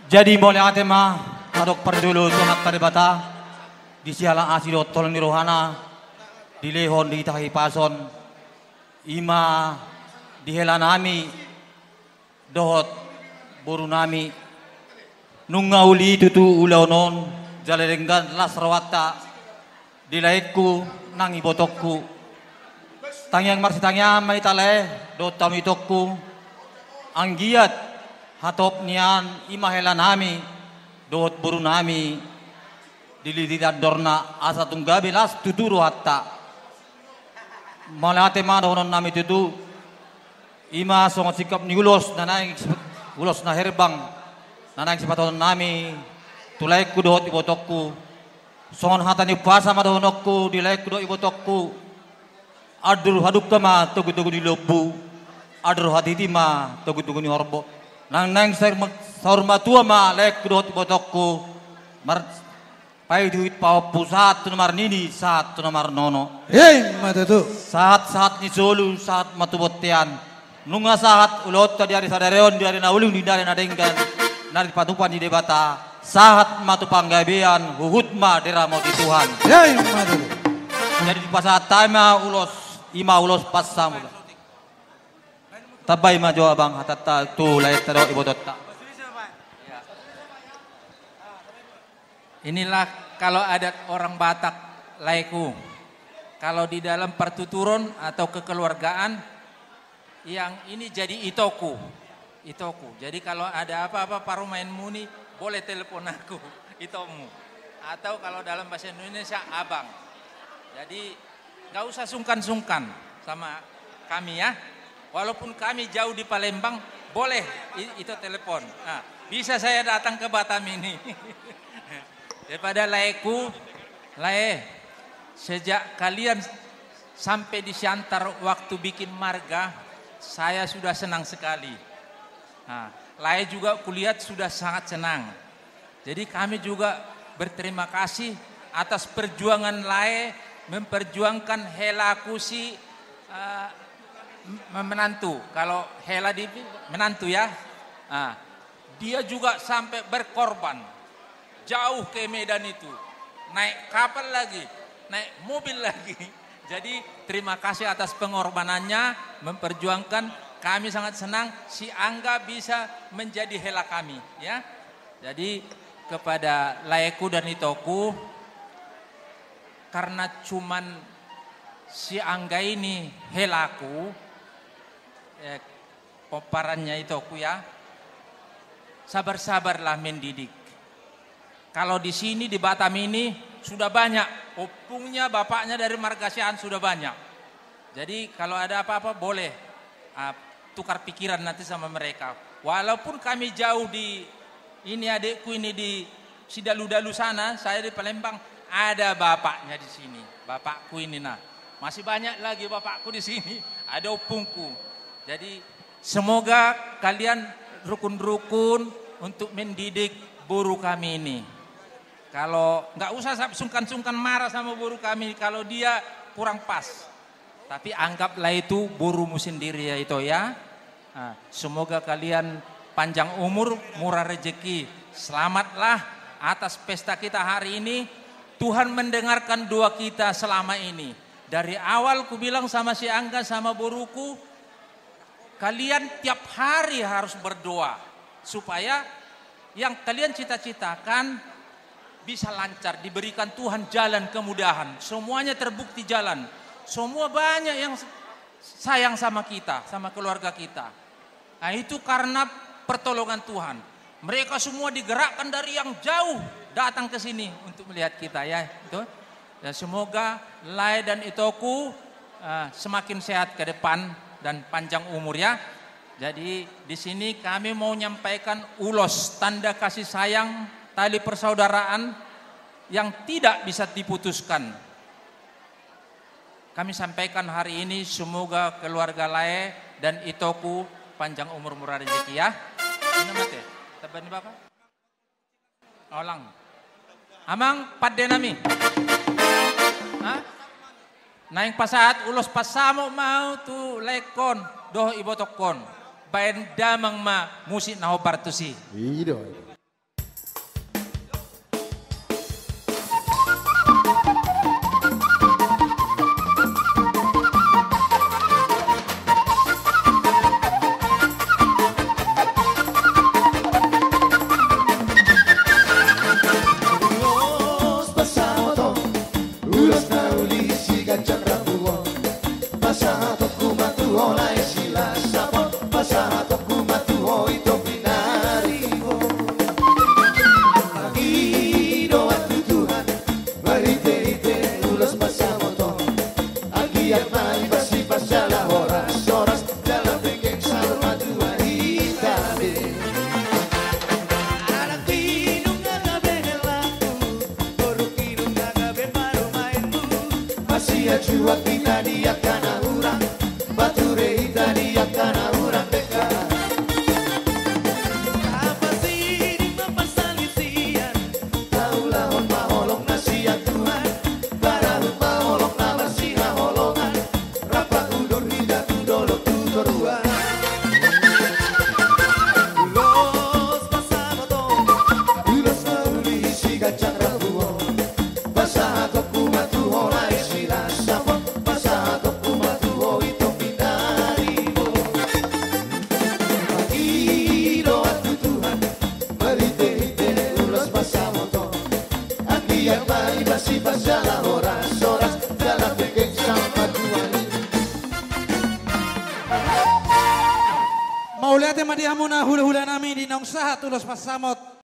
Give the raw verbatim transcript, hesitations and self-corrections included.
Jadi mauliate ma, adong parjolo tu Amanta Debata, di siala asi dohot holong ni rohana, dilehon di hita hahipason, ima di hela nami, dohot boru nami, nunga uli tutu ulaon on, jala denggan las rohanta, di laengku nang ibotongku. Tangiang marsitangiang ma hita lae, dohot hamu itongku. Anggiat hatop nian ima hela nami, dohot boru nami, di lili ni andorna asa tung gabe las tutu rohanta. Mauliate ma dohonon nami tutu. Ima songon singkop ni ulos na naeng sip-, ulos na herbang na naeng sipatupaon nami tu laengku dohot ibotongku. Songon hata ni umpasa ma dohononku di laengku dohot ibotongku. Andor hadungka ma togu-togu ni lombu, andor hatiti ma togu-togu ni horbo. Nang naeng saur ma-, saur matua ma laengku dohot ibotongku. Mar-, Paihutihut pahompu, sahat tu na marnini, sahat tu na marnono. Ima tutu. Sahat-sahat ni solu, sahat ma tu bontean. Nunga sahat ulaonta di ari sadari on, di ari na uli, di ari na denggan na dipatupa ni Debata. Sahat ma tu panggabean, huhut ma diramoti Tuhan. Ima tutu. Jadi dipasahat hami ma ulos, ima ulos pansamot. Tambai ma jo abang hatanta tu laenta dohot ibotonta. Inilah kalau adat orang Batak, laeku. Kalau di dalam pertuturan atau kekeluargaan, yang ini jadi itoku. Itoku. Jadi kalau ada apa-apa parumaenmu ni, boleh telepon aku, itomu. Atau kalau dalam bahasa Indonesia, abang. Jadi, nggak usah sungkan-sungkan sama kami ya. Walaupun kami jauh di Palembang, boleh i-, ito telepon. Nah, bisa saya datang ke Batam ini. Daripada laeku, lae, sejak kalian sampai di Siantar waktu bikin marga, saya sudah senang sekali. Nah, lae juga kulihat sudah sangat senang. Jadi kami juga berterima kasih atas perjuangan lae memperjuangkan helaku si, eh, m-, menantu. Kalau hela di menantu ya. Nah, dia juga sampai berkorban jauh ke Medan itu. Naik kapal lagi, naik mobil lagi. Jadi terima kasih atas pengorbanannya memperjuangkan. Kami sangat senang si Angga bisa menjadi hela kami ya. Jadi kepada laeku dan itoku, karena cuman si Angga ini helaku, eh, pomparannya itoku ya, sabar-sabarlah mendidik. Kalau di sini di Batam ini sudah banyak, ompungnya bapaknya dari marga Sian sudah banyak. Jadi kalau ada apa-apa boleh, ah, tukar pikiran nanti sama mereka. Walaupun kami jauh di ini, adikku ini di Sidalu-dalu sana, saya di Palembang, ada bapaknya di sini. Bapakku ini nah. Masih banyak lagi bapakku di sini. Ada ompungku. Jadi semoga kalian rukun-rukun untuk mendidik boru kami ini. Kalau nggak usah sa-, sungkan-sungkan marah sama boru kami kalau dia kurang pas. Tapi anggaplah itu borumu sendiri ya, ito ya. Nah, semoga kalian panjang umur, murah rezeki. Selamatlah atas pesta kita hari ini. Tuhan mendengarkan doa kita selama ini. Dari awal ku bilang sama si Angga, sama boruku, kalian tiap hari harus berdoa supaya yang kalian cita-citakan bisa lancar, diberikan Tuhan jalan kemudahan. Semuanya terbukti jalan. Semua banyak yang sayang sama kita, sama keluarga kita. Nah, itu karena pertolongan Tuhan. Mereka semua digerakkan dari yang jauh datang ke sini untuk melihat kita, ya. Itu. Ya, semoga lae dan itoku, eh, semakin sehat ke depan dan panjang umur, ya. Jadi, di sini kami mau nyampaikan ulos tanda kasih sayang, tali persaudaraan yang tidak bisa diputuskan. Kami sampaikan hari ini, semoga keluarga lae dan itoku panjang umur, murah rezeki, ya. Ini mate. Tebani Bapak. Olang. Amang pande nami. Ha? Naeng pasahat ulos pansamot ma au tu laengkon dohot ibotongkon. Baen damang ma musik na hombar tusi. I do. Sibas-sibas jala horas-horas, jala pengkeng sampatuali. Mauliate ma di hamuna hula-hula nami di naung sahat ulos pansamot